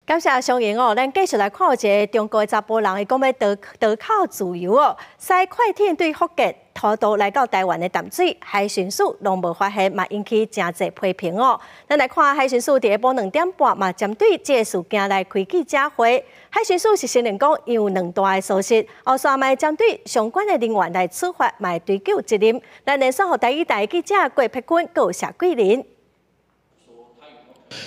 感謝相迎哦，咱繼續來看一个中國的查埔人，伊講欲逃逃靠自由哦，駛快艇對福建偷渡來到台灣的淡水，海巡署攏無發現，嘛引起誠濟批評哦。咱來看海巡署佇下晡2點半嘛，針對這个事件來開記者會。海巡署是承認講有兩大的疏失，後續嘛會針對相關的人員來處罰，嘛會追究責任。咱連線予台語台記者郭碧君、閣有謝桂林。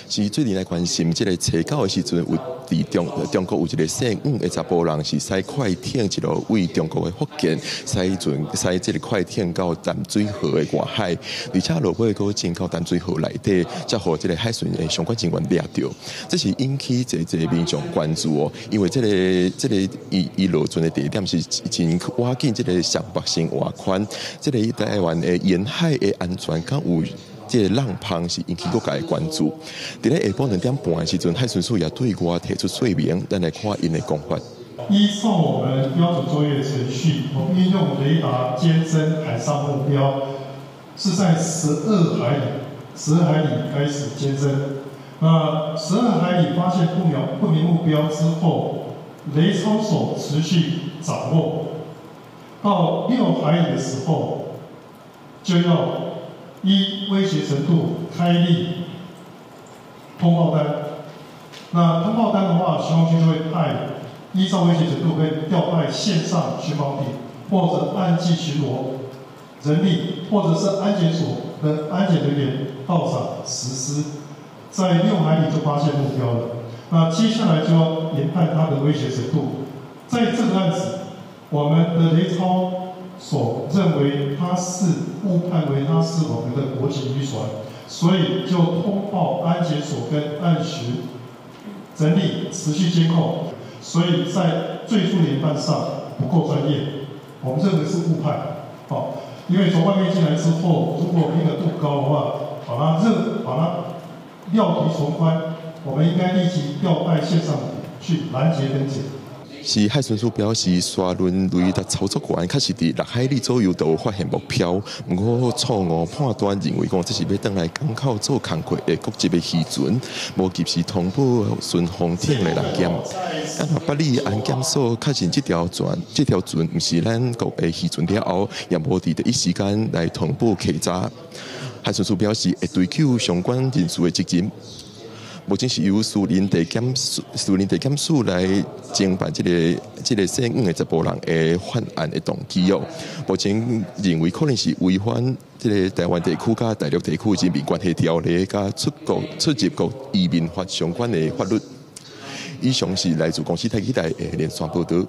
是最近來關心，這个初九的時陣，有佇中國有一个姓黃的查埔人是駛快艇一路對中國的福建駛船駛這个快艇到淡水河的外海，而且落尾閣進到淡水河內底，才予這个海巡的相關人員掠著。這是引起濟濟民眾關注哦，因為這个伊落船的地點是真倚近這个雙北生活圈，這个台灣的沿海的安全敢有這个浪芳是引起各界的關注。佇咧下晡2點半的時陣，海巡署也對外提出說明，咱來看𪜶的講法。依照我們標準作業程序，我們運用雷達監偵海上目標，是在十二海里，十二海里開始監偵。那十二海里發現不明目標之後，雷操手持續掌握，到6海里的時候，就要依威脅程度開立通報單。那通報單的話，巡防軍就會派依照威脅程度，可以調派線上巡防艇，或者岸際巡邏人力，或者是安檢所的安檢人員到場實施。在6海里就發現目標了。那接下來就要研判它的威脅程度。在這個案子，我們的雷操所認為它是誤判為它是我們的國籍漁船，所以就通報安檢所跟岸巡人力持續監控，所以在最初研判上不夠專業，我們認為是誤判。好，因為從外面進來之後，如果敏感度高的話，把它料敵從寬，我們應該立即調派線上去攔截跟檢。是海巡署表示，沙輪雷達操作員確實佇6海里左右就有發現目標，毋過錯誤判斷認為講這是欲轉來港口做工課的國籍的漁船，無及時通報巡防艇的臨檢。啊，若八里安檢所確認這條船毋是咱國的漁船了後，也無佇第一時間來通報稽查。海巡署表示會追究相關人士的責任。目前是由士林地檢署來偵辦這个姓黃的查埔人的犯案的動機哦。目前認為可能是違反這个台灣地區佮大陸地區人民關係條例佮出國出入國移民法相關的法律。以上是來自公視台語台的連線報導。